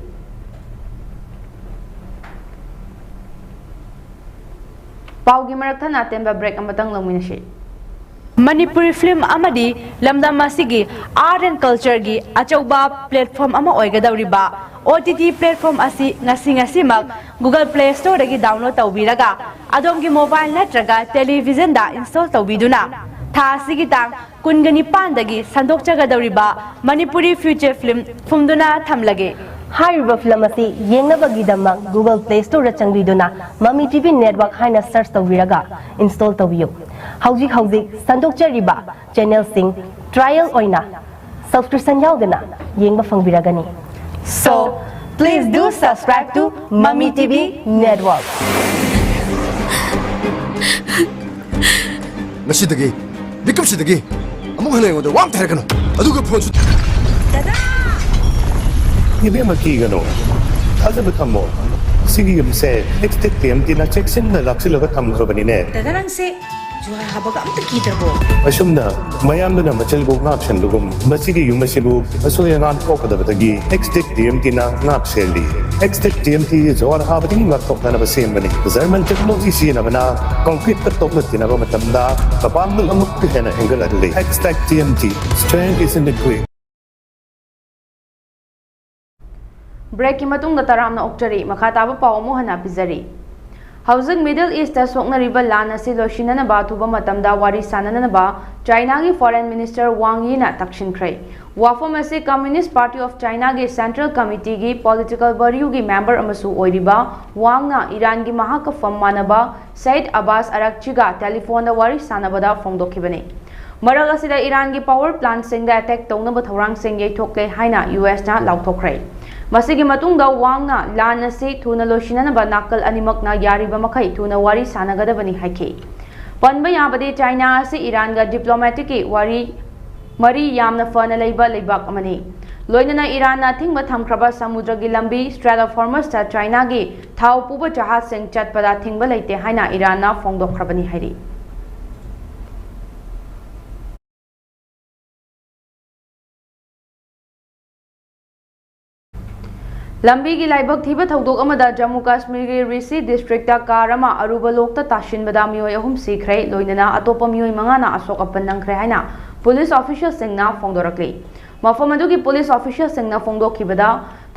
ꯄꯥꯎꯒꯤ ꯃꯔꯛ ꯊꯠꯅ ꯑꯇꯦꯟꯕ ꯕ꯭ꯔꯦꯛ ꯑꯃꯇꯪ ꯂꯧꯃꯤꯟꯅꯁꯤ꯫ ꯃꯅꯤꯄꯨꯔꯤ ꯐꯤꯂꯝ ꯑꯃꯗꯤ ꯂꯝꯗꯝ ꯑꯁꯤꯒꯤ ꯑꯥꯔꯠ ꯑꯦꯟ ꯀꯜꯆꯔꯒꯤ ꯑꯆꯧꯕ ꯄ꯭ꯂꯦꯠꯐꯣꯝ ꯑꯃ ꯑꯣꯏꯒꯗꯧꯔꯤꯕ ꯑꯣ ꯇꯤ ꯇꯤ ꯄ꯭ꯂꯦꯠꯐꯣꯝ ꯑꯁꯤ ꯉꯁꯤ ꯉꯁꯤꯃꯛ ꯒꯨꯒꯜ ꯄ꯭ꯂꯦ ꯁ꯭ꯇꯣꯔꯗꯒꯤ ꯗꯥꯎꯟꯂꯣꯗ ꯇꯧꯕꯤꯔꯒ ꯑꯗꯣꯝꯒꯤ ꯃꯣꯕꯥꯏꯜ ꯅꯠꯇ꯭ꯔꯒ ꯇꯦꯂꯤꯚꯤꯖꯟꯗ ꯏꯟꯁ꯭ꯇꯣꯜ ꯇꯧꯕꯤꯗꯨꯅ ꯊꯥ ꯑꯁꯤꯒꯤ ꯇꯥꯡ ꯀꯨꯟꯒ ꯅꯤꯄꯥꯟꯗꯒꯤ ꯁꯟꯗꯣꯛꯆꯒꯗꯧꯔꯤꯕ ꯃꯅꯤꯄꯨꯔꯤ ꯐꯤꯆꯔ ꯐꯤꯂꯝ ꯐꯨꯝꯗꯨꯅ ꯊꯝꯂꯒꯦ꯫ ꯍꯥꯏꯔꯤꯕ ꯐꯤꯂꯝ ꯑꯁꯤ ꯌꯦꯡꯅꯕꯒꯤꯗꯃꯛ ꯒꯨꯒꯜ ꯄ꯭ꯂꯦ ꯁ꯭ꯇꯣꯔꯗ ꯆꯪꯕꯤꯗꯨꯅ ꯃꯃꯤ ꯇꯤ ꯚꯤ ꯅꯦꯠꯋꯥꯔꯛ ꯍꯥꯏꯅ ꯁꯔꯆ ꯇꯧꯕꯤꯔꯒ ꯏꯟꯁ꯭ꯇꯣꯜ ꯇꯧꯕꯤꯌꯨ꯫ ꯍꯧꯖꯤꯛ ꯍꯧꯖꯤꯛ ꯁꯟꯗꯣꯛꯆꯔꯤꯕ ꯆꯦꯅꯦꯜꯁꯤꯡ ꯇ꯭ꯔꯥꯏꯌꯦꯜ ꯑꯣꯏꯅ ꯁꯕꯁꯀ꯭ꯔꯤꯞꯁꯟ ꯌꯥꯎꯗꯅ ꯌꯦꯡꯕ ꯐꯪꯕꯤꯔꯒꯅꯤ꯫ So, please do subscribe to Mami T V Network. ꯉꯁꯤꯗꯒꯤ, ꯃꯤꯀꯨꯞꯁꯤꯗꯒꯤ ꯑꯃꯨꯛ ꯍꯟꯅ ꯑꯩꯉꯣꯟꯗ ꯋꯥ ꯑꯝꯇ ꯍꯥꯏꯔꯛꯀꯅꯨ꯫ ꯑꯗꯨꯒ ꯐꯣꯟꯁꯨ꯫ ꯏꯕꯦꯝꯃ, ꯀꯤꯒꯅꯨ, ꯊꯥꯖꯕ ꯊꯝꯃꯣ꯫ ꯁꯤꯒꯤ ꯌꯨꯝꯁꯦ ꯑꯦꯛꯁꯇꯦꯛ ꯇꯤ ꯑꯦꯝ ꯇꯤꯅ ꯆꯦꯛꯁꯤꯟꯅ ꯂꯥꯛꯁꯤꯜꯂꯒ ꯊꯝꯈ꯭ꯔꯕꯅꯤꯅꯦ꯫ ꯗꯗꯥ, ꯅꯪꯁꯦ ꯖꯨꯍꯥꯔ ꯍꯥꯕꯒ ꯑꯝꯇ ꯀꯤꯗ꯭ꯔꯕꯣ? ꯑꯁꯨꯝꯅ ꯃꯌꯥꯝꯗꯨꯅ ꯃꯆꯤꯜꯕꯨ ꯉꯥꯛ ꯁꯦꯟꯕꯒꯨꯝ, ꯃꯁꯤꯒꯤ ꯌꯨꯝ ꯑꯁꯤꯕꯨ ꯑꯁꯣꯏ ꯑꯉꯥꯝ ꯊꯣꯛꯀꯗꯕꯗꯒꯤ ꯑꯦꯛꯁꯇꯦꯛ ꯇꯤ ꯑꯦꯝ ꯇꯤꯅ ꯉꯥꯛ ꯁꯦꯜꯂꯤ꯫ ꯑꯦꯛꯁꯇꯦꯛ ꯇꯤ ꯑꯦꯝ ꯇꯤ ꯖꯨꯍꯥꯔ ꯍꯥꯕꯗꯒꯤ ꯉꯥꯛꯊꯣꯛꯅꯅꯕ ꯁꯦꯝꯕꯅꯤ꯫ ꯖꯔꯃꯟ ꯇꯦꯛꯅꯣꯂꯣꯖꯤ ꯁꯤꯖꯤꯟꯅꯕꯅ ꯀꯣꯟꯀ꯭ꯔꯤꯠꯇ ꯇꯣꯛꯅ ꯇꯤꯟꯅꯕ ꯃꯇꯝꯗ ꯃꯄꯥꯡꯒꯜ ꯑꯃꯨꯛꯀ ꯍꯦꯟꯅ ꯍꯦꯟꯒꯠꯍꯜꯂꯤ꯫ ꯑꯦꯛꯁꯇꯦꯛ T M T, strength is in the grit. ꯕ꯭ꯔꯦꯛꯀꯤ ꯃꯇꯨꯡꯗ ꯇꯔꯥꯝꯅ ꯑꯣꯛꯆꯔꯤ꯫ ꯃꯈꯥ ꯇꯥꯕ ꯄꯥꯎ ꯑꯃꯨꯛ ꯍꯟꯅ ꯄꯤꯖꯔꯤ꯫ ꯍꯧꯖꯤꯛ ꯃꯤꯗꯜ ꯏꯁꯇ ꯁꯣꯛꯅꯔꯤꯕ ꯂꯥꯟ ꯑꯁꯤ ꯂꯣꯏꯁꯤꯟꯅꯅꯕ ꯑꯊꯨꯕ ꯃꯇꯝꯗ ꯋꯥꯔꯤ ꯁꯥꯟꯅꯅꯕ ꯆꯥꯏꯅꯥꯒꯤ ꯐꯣꯔꯦꯟ ꯃꯤꯅꯤꯁꯇꯔ ꯋꯥꯡ ꯌꯤꯅ ꯇꯛꯁꯤꯟꯈ꯭ꯔꯦ꯫ ꯋꯥꯐꯝ ꯑꯁꯤ ꯀꯝꯃ꯭ꯌꯨꯅꯤꯁ ꯄꯥꯔꯇꯤ ꯑꯣꯐ ꯆꯥꯏꯅꯥꯒꯤ ꯁꯦꯟꯇ꯭ꯔꯦꯜ ꯀꯃꯤꯇꯤꯒꯤ ꯄꯣꯂꯤꯇꯤꯀꯦꯜ ꯕ꯭ꯌꯨꯔꯣꯒꯤ ꯃꯦꯝꯕꯔ ꯑꯃꯁꯨ ꯑꯣꯏꯔꯤꯕ ꯋꯥꯡꯅ ꯏꯔꯥꯟꯒꯤ ꯃꯍꯥꯛꯀ ꯐꯝ ꯃꯥꯟꯅꯕ ꯁꯩꯗ ꯑꯕꯥꯁ ꯑꯔꯥꯛꯆꯤꯒ ꯇꯦꯂꯤꯐꯣꯟꯗ ꯋꯥꯔꯤ ꯁꯥꯟꯅꯕꯗ ꯐꯣꯡꯗꯣꯛꯈꯤꯕꯅꯤ꯫ ꯃꯔꯛ ꯑꯁꯤꯗ ꯏꯔꯥꯟꯒꯤ ꯄꯥꯋꯔ ꯄ꯭ꯂꯥꯟꯠꯁꯤꯡꯗ ꯑꯦꯇꯦꯛ ꯇꯧꯅꯕ ꯊꯧꯔꯥꯡꯁꯤꯡ ꯌꯩꯊꯣꯛꯂꯦ ꯍꯥꯏꯅ ꯌꯨ ꯑꯦꯁꯅ ꯂꯥꯎꯊꯣꯛꯈ꯭ꯔꯦ꯫ ꯃꯁꯤꯒꯤ ꯃꯇꯨꯡꯗ ꯋꯥꯡꯅ ꯂꯥꯟ ꯑꯁꯤ ꯊꯨꯅ ꯂꯣꯏꯁꯤꯟꯅꯅꯕ ꯅꯥꯀꯜ ꯑꯅꯤꯃꯛꯅ ꯌꯥꯔꯤꯕ ꯃꯈꯩ ꯊꯨꯅ ꯋꯥꯔꯤ ꯁꯥꯟꯅꯒꯗꯕꯅꯤ ꯍꯥꯏꯈꯤ꯫ ꯄꯟꯕ ꯌꯥꯕꯗꯤ, ꯆꯥꯏꯅꯥ ꯑꯁꯤ ꯏꯔꯥꯟꯒ diplomatic ꯀꯤ ꯋꯥꯔꯤ, ꯃꯔꯤ ꯌꯥꯝꯅ ꯐꯅ ꯂꯩꯕ ꯂꯩꯕꯥꯛ ꯑꯃꯅꯤ꯫ ꯂꯣꯏꯅꯅ ꯏꯔꯥꯟꯅ ꯑꯊꯤꯡꯕ ꯊꯝꯈ꯭ꯔꯕ ꯁꯃꯨꯗ꯭ꯔꯒꯤ ꯂꯝꯕꯤ Strait of Hormuz ꯇ ꯆꯥꯏꯅꯥꯒꯤ ꯊꯥꯎ ꯄꯨꯕ ꯖꯍꯥꯖꯁꯤꯡ ꯆꯠꯄꯗ ꯊꯤꯡꯕ ꯂꯩꯇꯦ ꯍꯥꯏꯅ ꯏꯔꯥꯟꯅ ꯐꯣꯡꯗꯣꯛꯈ꯭ꯔꯕꯅꯤ ꯍꯥꯏꯔꯤ꯫ ꯂꯝꯕꯤꯒꯤ ꯂꯥꯏꯕꯛ ꯊꯤꯕ ꯊꯧꯗꯣꯛ ꯑꯃꯗ ꯖꯝꯃꯨ ꯀꯥꯁꯃꯤꯔꯒꯤ ꯔꯤꯁꯤ ꯗꯤꯁꯇ꯭ꯔꯤꯛꯇ ꯀꯥꯔ ꯑꯃ ꯑꯔꯨꯕ ꯂꯣꯛꯇ ꯇꯥꯁꯤꯟꯕꯗ ꯃꯤꯑꯣꯏ ꯑꯍꯨꯝ ꯁꯤꯈ꯭ꯔꯦ, ꯂꯣꯏꯅꯅ ꯑꯇꯣꯞꯄ ꯃꯤꯑꯣꯏ ꯃꯉꯥꯅ ꯑꯁꯣꯛ ꯑꯄꯟ ꯅꯪꯈ꯭ꯔꯦ ꯍꯥꯏꯅ ꯄꯨꯂꯤꯁ ꯑꯣꯐꯤꯁꯤꯌꯦꯜꯁꯤꯡꯅ ꯐꯣꯡꯗꯣꯔꯛꯂꯤ꯫ ꯃꯐꯝ ꯑꯗꯨꯒꯤ ꯄꯨꯂꯤꯁ ꯑꯣꯐꯤꯁꯤꯌꯦꯜꯁꯤꯡꯅ ꯐꯣꯡꯗꯣꯛꯈꯤꯕꯗ,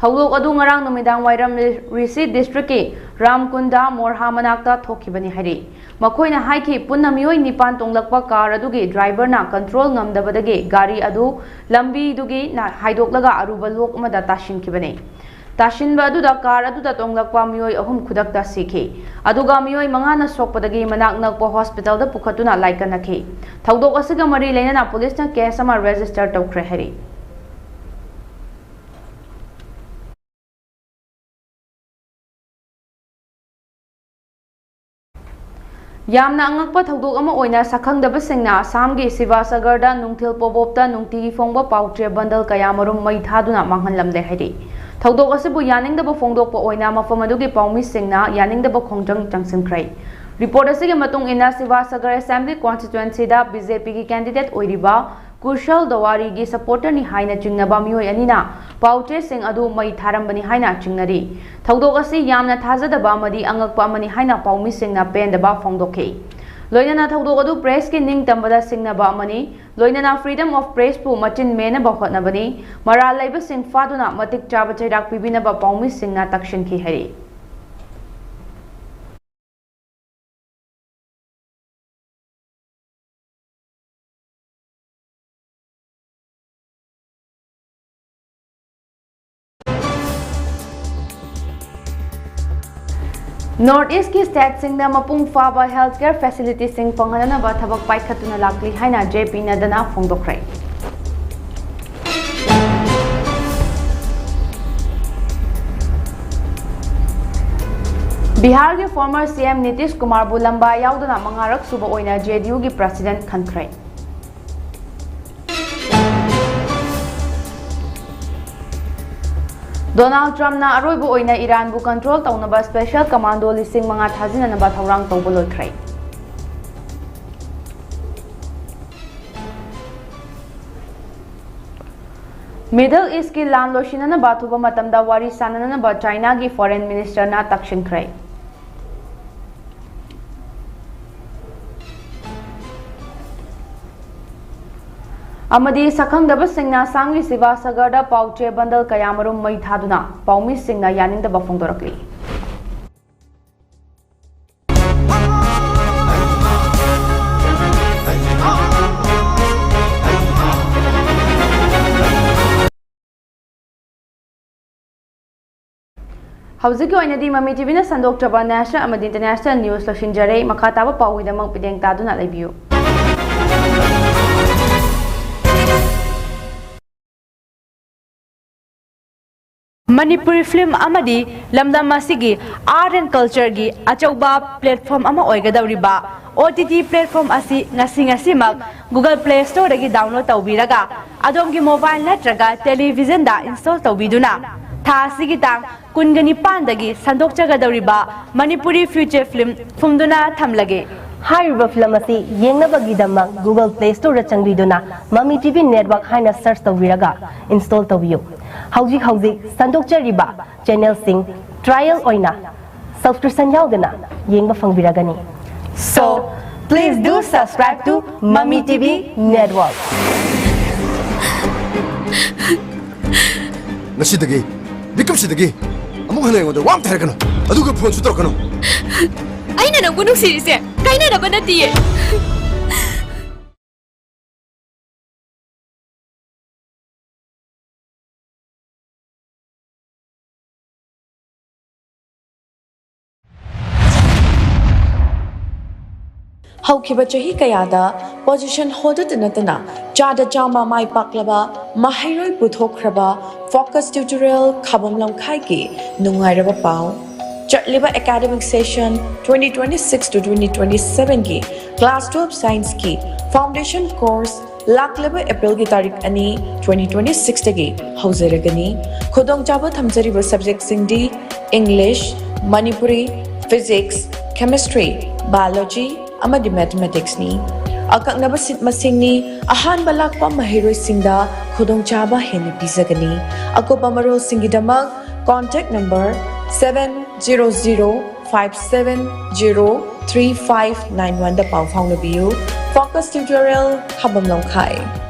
ꯊꯧꯗꯣꯛ ꯑꯗꯨ ꯉꯔꯥꯡ ꯅꯨꯃꯤꯗꯥꯡ ꯋꯥꯏꯔꯝ ꯔꯤꯁꯤ ꯗꯤꯁꯇ꯭ꯔꯤꯛꯀꯤ ꯔꯥꯝꯀꯨꯟꯗꯥ ꯃꯣꯔꯍꯥ ꯃꯅꯥꯛꯇ ꯊꯣꯛꯈꯤꯕꯅꯤ ꯍꯥꯏꯔꯤ꯫ ꯃꯈꯣꯏꯅ ꯍꯥꯏꯈꯤ, ꯄꯨꯟꯅ ꯃꯤꯑꯣꯏ ꯅꯤꯄꯥꯟ ꯇꯣꯡꯂꯛꯄ ꯀꯥꯔ ꯑꯗꯨꯒꯤ ꯗ꯭ꯔꯥꯏꯚꯔꯅ ꯀꯟꯇ꯭ꯔꯣꯜ ꯉꯝꯗꯕꯗꯒꯤ ꯒꯥꯔꯤ ꯑꯗꯨ ꯂꯝꯕꯤꯗꯨꯒꯤ ꯅ-, ꯍꯥꯏꯗꯣꯛꯂꯒ ꯑꯔꯨꯕ ꯂꯣꯛ ꯑꯃꯗ ꯇꯥꯁꯤꯟꯈꯤꯕꯅꯤ꯫ ꯇꯥꯁꯤꯟꯕ ꯑꯗꯨꯗ ꯀꯥꯔ ꯑꯗꯨꯗ ꯇꯣꯡꯂꯛꯄ ꯃꯤꯑꯣꯏ ꯑꯍꯨꯝ ꯈꯨꯗꯛꯇ ꯁꯤꯈꯤ, ꯑꯗꯨꯒ ꯃꯤꯑꯣꯏ ꯃꯉꯥꯅ ꯁꯣꯛꯄꯗꯒꯤ ꯃꯅꯥꯛ ꯅꯛꯄ ꯍꯣꯁꯄꯤꯇꯥꯜꯗ ꯄꯨꯈꯠꯇꯨꯅ ꯂꯥꯏꯀꯠꯅꯈꯤ꯫ ꯊꯧꯗꯣꯛ ꯑꯁꯤꯒ ꯃꯔꯤ ꯂꯩꯅꯅ ꯄꯨꯂꯤꯁꯅ ꯀꯦꯁ ꯑꯃ ꯔꯦꯖꯤꯁꯇꯔ ꯇꯧꯈ꯭ꯔꯦ ꯍꯥꯏꯔꯤ꯫ ꯌꯥꯝꯅ ꯑꯉꯛꯄ ꯊꯧꯗꯣꯛ ꯑꯃ ꯑꯣꯏꯅ ꯁꯛꯈꯪꯗꯕꯁꯤꯡꯅ ꯑꯁꯥꯝꯒꯤ ꯁꯤꯕꯥꯁꯥꯒꯔꯗ ꯅꯨꯡꯊꯤꯜ ꯄꯣꯕꯣꯞꯇ ꯅꯨꯡꯇꯤꯒꯤ ꯐꯣꯡꯕ ꯄꯥꯎ ꯆꯦ ꯕꯟꯗꯜ ꯀꯌꯥꯃꯔꯨꯝ ꯃꯩ ꯊꯥꯗꯨꯅ ꯃꯥꯡꯍꯜꯂꯝꯂꯦ ꯍꯥꯏꯔꯤ꯫ ꯊꯧꯗꯣꯛ ꯑꯁꯤꯕꯨ ꯌꯥꯅꯤꯡꯗꯕ ꯐꯣꯡꯗꯣꯛꯄ ꯑꯣꯏꯅ ꯃꯐꯝ ꯑꯗꯨꯒꯤ ꯄꯥꯎꯃꯤꯁꯤꯡꯅ ꯌꯥꯅꯤꯡꯗꯕ ꯈꯣꯡꯖꯪ ꯆꯪꯁꯤꯟꯈ꯭ꯔꯦ꯫ ꯔꯤꯄꯣꯔꯠ ꯑꯁꯤꯒꯤ ꯃꯇꯨꯡ ꯏꯟꯅ, ꯁꯤꯕꯥꯁꯥꯒꯔ ꯑꯦꯁꯦꯝꯕ꯭ꯂꯤ ꯀꯣꯟꯁꯇꯤꯇ꯭ꯋꯦꯟꯁꯤꯗ ꯕꯤ ꯖꯦ ꯄꯤꯒꯤ ꯀꯦꯟꯗꯤꯗꯦꯠ ꯑꯣꯏꯔꯤꯕ ꯀꯨꯁꯜ ꯗꯋꯥꯔꯤꯒꯤ ꯁꯄꯣꯔꯇꯔꯅꯤ ꯍꯥꯏꯅ ꯆꯤꯡꯅꯕ ꯃꯤꯑꯣꯏ ꯑꯅꯤꯅ ꯄꯥꯎ ꯆꯦꯁꯤꯡ ꯑꯗꯨ ꯃꯩ ꯊꯥꯔꯝꯕꯅꯤ ꯍꯥꯏꯅ ꯆꯤꯡꯅꯔꯤ꯫ ꯊꯧꯗꯣꯛ ꯑꯁꯤ ꯌꯥꯝꯅ ꯊꯥꯖꯗꯕ ꯑꯃꯗꯤ ꯑꯉꯛꯄ ꯑꯃꯅꯤ ꯍꯥꯏꯅ ꯄꯥꯎꯃꯤꯁꯤꯡꯅ ꯄꯦꯟꯗꯕ ꯐꯣꯡꯗꯣꯛꯈꯤ꯫ ꯂꯣꯏꯅꯅ ꯊꯧꯗꯣꯛ ꯑꯗꯨ ꯄ꯭ꯔꯦꯁꯀꯤ ꯅꯤꯡꯇꯝꯕꯗ ꯁꯤꯡꯅꯕ ꯑꯃꯅꯤ, ꯂꯣꯏꯅꯅ ꯐ꯭ꯔꯤꯗꯝ ꯑꯣꯐ ꯄ꯭ꯔꯦꯁꯄꯨ ꯃꯆꯤꯟ ꯃꯦꯟꯅꯕ ꯍꯣꯠꯅꯕꯅꯤ, ꯃꯔꯥꯜ ꯂꯩꯕꯁꯤꯡ ꯐꯥꯗꯨꯅ ꯃꯇꯤꯛ ꯆꯥꯕ ꯆꯩꯔꯥꯛ ꯄꯤꯕꯤꯅꯕ ꯄꯥꯎꯃꯤꯁꯤꯡꯅ ꯇꯛꯁꯤꯟꯈꯤ ꯍꯥꯏꯔꯤ꯫ ꯅꯣꯔꯠ ꯏꯁꯀꯤ ꯁ꯭ꯇꯦꯠꯁꯤꯡꯗ ꯃꯄꯨꯡ ꯐꯥꯕ ꯍꯦꯜꯊ ꯀꯦꯌꯔ ꯐꯦꯁꯤꯂꯤꯇꯤꯁꯤꯡ ꯐꯪꯍꯟꯅꯕ ꯊꯕꯛ ꯄꯥꯏꯈꯠꯇꯨꯅ ꯂꯥꯛꯂꯤ ꯍꯥꯏꯅ ꯖꯦ ꯄꯤ ꯅꯗꯅ ꯐꯣꯡꯗꯣꯛꯈ꯭ꯔꯦ꯫ ꯕꯤꯍꯥꯔꯒꯤ former C M ꯅꯤꯇꯤꯁ ꯀꯨꯃꯥꯔꯕꯨ ꯂꯝꯕꯥ ꯌꯥꯎꯗꯅ ꯃꯉꯥꯔꯛ ꯁꯨꯕ ꯑꯣꯏꯅ J D U ꯒꯤ president ꯈꯟꯈ꯭ꯔꯦ꯫ ꯗꯣꯅꯥꯜꯗ ꯇ꯭ꯔꯝꯞꯅ ꯑꯔꯣꯏꯕ ꯑꯣꯏꯅ ꯏꯔꯥꯟꯕꯨ control ꯇꯧꯅꯕ special commando ꯂꯤꯁꯤꯡ ꯃꯉꯥ ꯊꯥꯖꯤꯟꯅꯅꯕ ꯊꯧꯔꯥꯡ ꯇꯧꯕ ꯂꯣꯏꯈ꯭ꯔꯦ꯫ Middle East ꯀꯤ ꯂꯥꯟ ꯂꯣꯏꯁꯤꯟꯅꯅꯕ ꯑꯊꯨꯕ ꯃꯇꯝꯗ ꯋꯥꯔꯤ ꯁꯥꯟꯅꯅꯅꯕ ꯆꯥꯏꯅꯥꯒꯤ foreign minister ꯅ ꯇꯛꯁꯤꯟꯈ꯭ꯔꯦ꯫ ꯑꯃꯗꯤ ꯁꯛꯈꯪꯗꯕꯁꯤꯡꯅ ꯁꯥꯡꯂꯤ ꯁꯤꯕꯥꯁꯥꯒꯔꯗ ꯄꯥꯎꯆꯦ bundle ꯀꯌꯥꯃꯔꯨꯝ ꯃꯩ ꯊꯥꯗꯨꯅ ꯄꯥꯎꯃꯤꯁꯤꯡꯅ ꯌꯥꯅꯤꯡꯗꯕ ꯐꯣꯡꯗꯣꯔꯛꯂꯤ꯫ ꯍꯧꯖꯤꯛꯀꯤ ꯑꯣꯏꯅꯗꯤ ꯃꯃꯤ ꯇꯤꯚꯤꯅ ꯁꯟꯗꯣꯛꯆꯕ national ꯑꯃꯗꯤ international news ꯂꯣꯏꯁꯤꯟꯖꯔꯦ꯫ ꯃꯈꯥ ꯇꯥꯕ ꯄꯥꯎꯒꯤꯗꯃꯛ ꯃꯤꯠꯌꯦꯡ ꯇꯥꯗꯨꯅ ꯂꯩꯕꯤꯌꯨ꯫ ꯃꯅꯤꯄꯨꯔꯤ film ꯑꯃꯗꯤ ꯂꯝꯗꯝ ꯑꯁꯤꯒꯤ art and culture ꯒꯤ ꯑꯆꯧꯕ platform ꯑꯃ ꯑꯣꯏꯒꯗꯧꯔꯤꯕ O T T platform ꯑꯁꯤ ꯉꯁꯤ ꯉꯁꯤꯃꯛ Google Play Store ꯗꯒꯤ download ꯇꯧꯕꯤꯔꯒ ꯑꯗꯣꯝꯒꯤ mobile ꯅꯠꯇ꯭ꯔꯒ television ꯗ install ꯇꯧꯕꯤꯗꯨꯅ ꯊꯥ ꯑꯁꯤꯒꯤ ꯇꯥꯡ ꯀꯨꯟꯒ ꯅꯤꯄꯥꯟꯗꯒꯤ ꯁꯟꯗꯣꯛꯆꯒꯗꯧꯔꯤꯕ ꯃꯅꯤꯄꯨꯔꯤ feature film ꯐꯨꯝꯗꯨꯅ ꯊꯝꯂꯒꯦ꯫ ꯍꯥꯏꯔꯤꯕ film ꯑꯁꯤ ꯌꯦꯡꯅꯕꯒꯤꯗꯃꯛ Google Play Store ꯗ ꯆꯪꯕꯤꯗꯨꯅ Mami T V Network ꯍꯥꯏꯅ search ꯇꯧꯕꯤꯔꯒ install ꯇꯧꯕꯤꯌꯨ꯫ ꯍꯧꯖꯤꯛ ꯍꯧꯖꯤꯛ ꯁꯟꯗꯣꯛꯆꯔꯤꯕ channel ꯁꯤꯡ trial ꯑꯣꯏꯅ subscription ꯌꯥꯎꯗꯅ ꯌꯦꯡꯕ ꯐꯪꯕꯤꯔꯒꯅꯤ꯫ So, please do subscribe to Mami T V Network. ꯉꯁꯤꯗꯒꯤ, ꯃꯤꯀꯨꯞꯁꯤꯗꯒꯤ ꯑꯃꯨꯛ ꯍꯟꯅ ꯑꯩꯉꯣꯟꯗ ꯋꯥ ꯑꯝꯇ ꯍꯥꯏꯔꯛꯀꯅꯨ, ꯑꯗꯨꯒ phoneꯁꯨ ꯇꯧꯔꯛꯀꯅꯨ꯫ ꯑꯩꯅ ꯅꯪꯕꯨ ꯅꯨꯡꯁꯤꯔꯤꯁꯦ ꯀꯥꯏꯅꯅꯕ ꯅꯠꯇꯤꯌꯦ꯫ ꯍꯧꯈꯤꯕ ꯆꯍꯤ ꯀꯌꯥꯗ position holder ꯇ ꯅꯠꯇꯅ ꯆꯥꯗ ꯆꯥꯝꯃ ꯃꯥꯏ ꯄꯥꯛꯂꯕ ꯃꯍꯩꯔꯣꯏ ꯄꯨꯊꯣꯛꯈ꯭ꯔꯕ Focus Tutorial ꯈꯥꯕꯝ ꯂꯝꯈꯥꯏꯒꯤ ꯅꯨꯡꯉꯥꯏꯔꯕ ꯄꯥꯎ꯫ ꯆꯠꯂꯤꯕ academic session twenty twenty six to twenty twenty seven ꯒꯤ class twelve science ꯀꯤ foundation course ꯂꯥꯛꯂꯤꯕ April ꯒꯤ ꯇꯥꯔꯤꯛ ꯑꯅꯤ, twenty twenty six ꯇꯒꯤ ꯍꯧꯖꯔꯒꯅꯤ꯫ ꯈꯨꯗꯣꯡꯆꯥꯕ ꯊꯝꯖꯔꯤꯕ subject ꯁꯤꯡꯗꯤ English, Manipuri, Physics, Chemistry, Biology ꯑꯃꯗꯤ Mathematics ꯅꯤ꯫ ꯑꯀꯛꯅꯕ seat ꯃꯁꯤꯡꯅꯤ꯫ ꯑꯍꯥꯟꯕ ꯂꯥꯛꯄ ꯃꯍꯩꯔꯣꯏꯁꯤꯡꯗ ꯈꯨꯗꯣꯡꯆꯥꯕ ꯍꯦꯟꯅ ꯄꯤꯖꯒꯅꯤ꯫ ꯑꯀꯨꯞꯄ ꯃꯔꯣꯜꯁꯤꯡꯒꯤꯗꯃꯛ contact number seven zero zero five seven zero three five nine one ꯗ ꯄꯥꯎ ꯐꯥꯎꯅꯕꯤꯌꯨ꯫ Focus Tutorial, ꯈꯥꯕꯝ ꯂꯝꯈꯥꯏ꯫